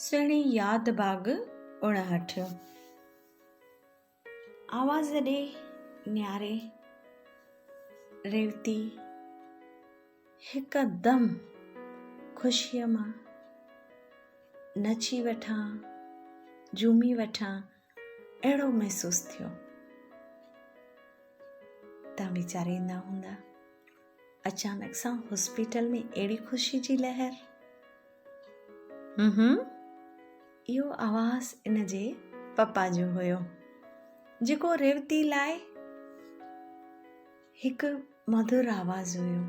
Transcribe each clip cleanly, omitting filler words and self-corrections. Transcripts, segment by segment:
سهڻي ياد باغ 59. آواز ڏي نياري ريوتي هڪدم خوشيء مان نچي وٺان، جهومي وٺان اهڙو محسوس ٿيو. توهان ويچاريندا هوندا اچانڪ سان هاسپيٽل ۾ اهڙي خوشي جي لهر. هم اهو آواز ان جي پپا جو هيو جيڪو ريوتي لاء هڪ مڌر آواز هيو.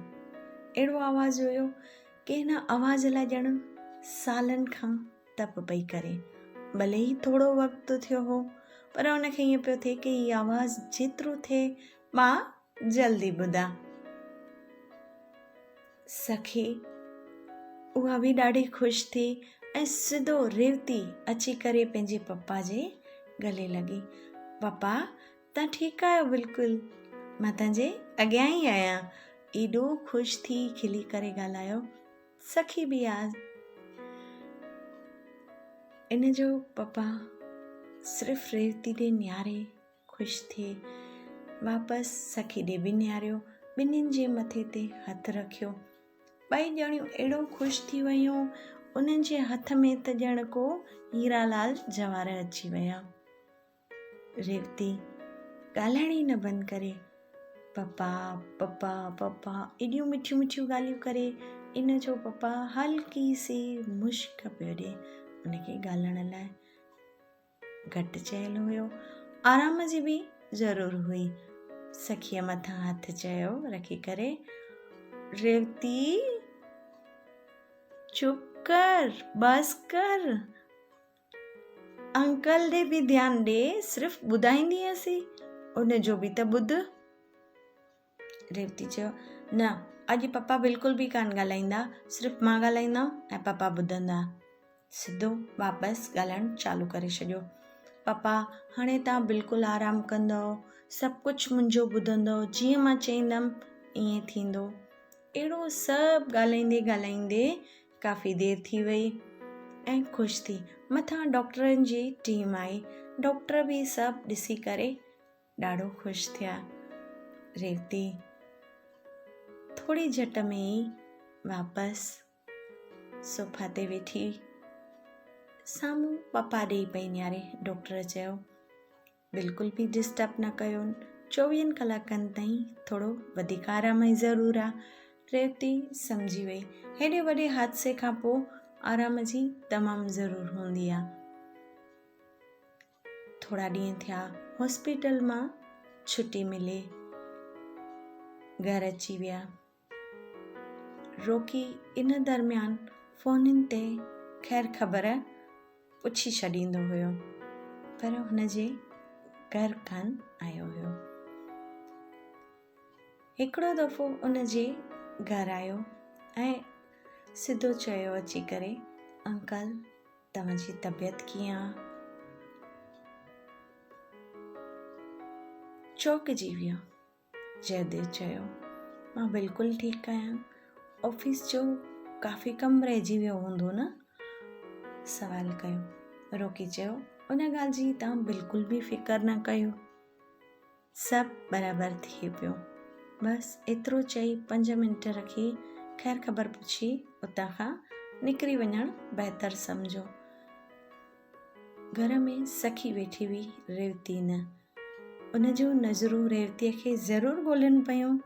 اهڙو آواز هيو ڪي هن آواز لاء ڄڻ سالن کان تپ پئي ڪري. ڀلي ئي ٿورو وقت ٿيو هو پر ان کي ائين پيو ٿئي ڪي هي آواز جيترو ٿئي مان جلدي ٻڌان. سخي اها به ڏاڍي خوش ٿي ۽ سڌو ريوتي اچي ڪري پنهنجي پپا جي گلي لڳي. پپا تان ٺيڪ آهيو بلڪل مان تنهنجي اڳيان ئي آهيان. ايڏو خوش ٿي کلي ڪري ڳالهايو. سخي به آ ان جو پپا صرف ريوتي ڏي نهاري خوش ٿي واپس سخي ڏي به نهاريو. ٻنهين جي مٿي تي هٿ رکيو. ٻئي ڄڻيون اهڙو خوش ٿي ويون، انهن جي هٿ ۾ ته ڄڻ ڪو هيرا لال جواهر اچي ويا. ريوتي ڳالهائڻ ئي نه بند ڪري. پپا، پپا، پپا ايڏيون مٺيون مٺيون ڳالهيون ڪري. ان جو پپا هلڪي سي مشڪ پيو ڏي. ان کي ڳالهائڻ لاء گهٽ چيل هيو. آرام جي به ضرور هئي. سکيء مٿان هٿ چيو رکي ڪري، ريوتي! چپ ڪر، بس ڪر. انڪل ڏي به ڌيان ڏي، صرف ٻڌائيندينس ئي، ان جو به ته ٻڌ. ريوتي چيو، نه، اڄ پپا بلڪل به ڪانه ڳالهائيندا، صرف مان ڳالهائيندم ۽ پپا ٻڌندا. سڌو واپس ڳالهائڻ چالو ڪري ڇڏيو. پپا، هاڻي توهان بلڪل آرام ڪندؤ، سڀ ڪجهه منهنجو ٻڌندؤ، جيئن مان چئيندم ائين ٿيندو. اهڙو سڀ ڳالهائيندي ڳالهائيندي ڪافي دير ٿي وئي ۽ خوش ٿي مٿان ڊاڪٽرن جي ٽيم آئي. ڊاڪٽر به سڀ ڏسي ڪري ڏاڍو خوش ٿيا. ريوتي ٿوري جهٽ ۾ ئي واپس صوفا تي ويٺي سامهون پپا ڏي پئي نهاري. ڊاڪٽر چيو، بلڪل به ڊسٽرب نه ڪيو، چوويهن ڪلاڪن تائين ٿورو وڌيڪ آرام جي ضرور آ. ريوتي سمجهي وئي، هيڏي وڏي حادثي کان پوء آرام جي تمام ضرور هوندي آ. ٿورا ڏينهن ٿيا هاسپيٽل مان ڇٽي ملي گهر اچي ويا. روڪي ان درميان فونن تي خير خبر پڇي ڇڏيندو هيو پر هن جي گهر ڪانه آيو هيو. هڪڙو دفعو ان جي گهر آيو ۽ سڌو چيو اچي ڪري انڪل توهان جي طبيعت ڪيئن آ؟ چوڪجي ويو. جئديو چيو، مان بلڪل ٺيڪ آهيان. آفيس جو ڪافي ڪم رهجي ويو هوندو نه؟ سوال ڪيو. روڪي چيو، ان ڳالهه جي توهان بلڪل به فڪر نه ڪيو. سڀ برابر ٿئي پيو. بس ايترو چئي پنج منٽ رکي خير خبر پڇي اتان کان نڪري وڃڻ بهتر سمجهيو. گهر ۾ سکي ويٺي هئي ريوتي نه. ان جون نظرون ريوتيء کي ضرور ڳولين پيون.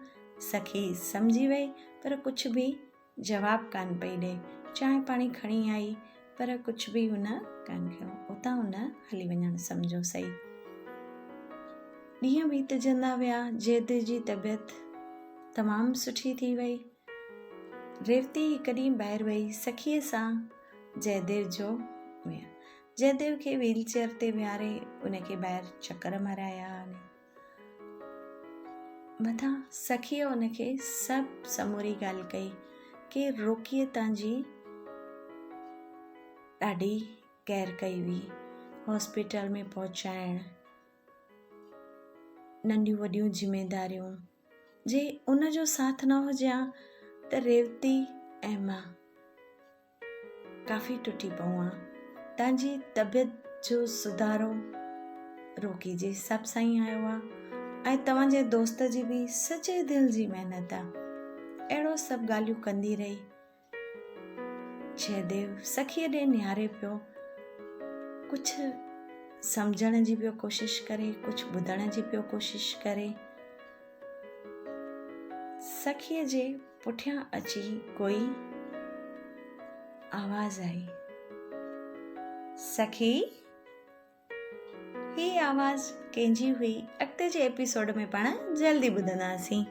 سکي سمجهي وئي پر ڪجهه به جواب ڪانه پئي ڏئي. چانهه پاڻي کڻي آئي پر ڪجهه به هن ڪانه کنيو. اتان هن هلي وڃڻ سمجهيو سهي. ڏينهن بيتجندا ويا. جيد جي طبيعت تمام سٺي ٿي وئي. ريوتي هڪ ڏينهن ٻاهر وئي سکيء سان جئديو جو ويا. جئديو کي ويل چيئر تي ويهاري ان کي ٻاهر چڪر مارايا. مٿان سکيء ان کي سڀ سموري ڳالهه ڪئي ڪي روڪيء تان جي ڏاڍي ڪيئر ڪئي هئي هاسپيٽل ۾ پهچائڻ ننڍيون وڏيون ذميداريون جي ان جو ساٿ نه هجي ها ته ريوتي ۽ مان ڪافي ٽٽي پئون ها. توهان جي طبيعت جو سڌارو روڪي جي حساب سان ئي آيو آ ۽ توهان جي دوست جي به سچي دل جي محنت آ. اهڙو سڀ ڳالهيون ڪندي رهي. جئديو سکيء ڏي نهاري پيو. ڪجهه سمجهڻ جي پيو ڪوشش ڪري، ڪجهه ٻڌڻ جي پيو ڪوشش ڪري. سکيء جي پٺيان اچي ڪوئي آواز آئي. سکي! هي آواز ڪنهن جي هئي؟ اڳتي جي ايپيسوڊ ۾ پاڻ جلدي ٻڌنداسين.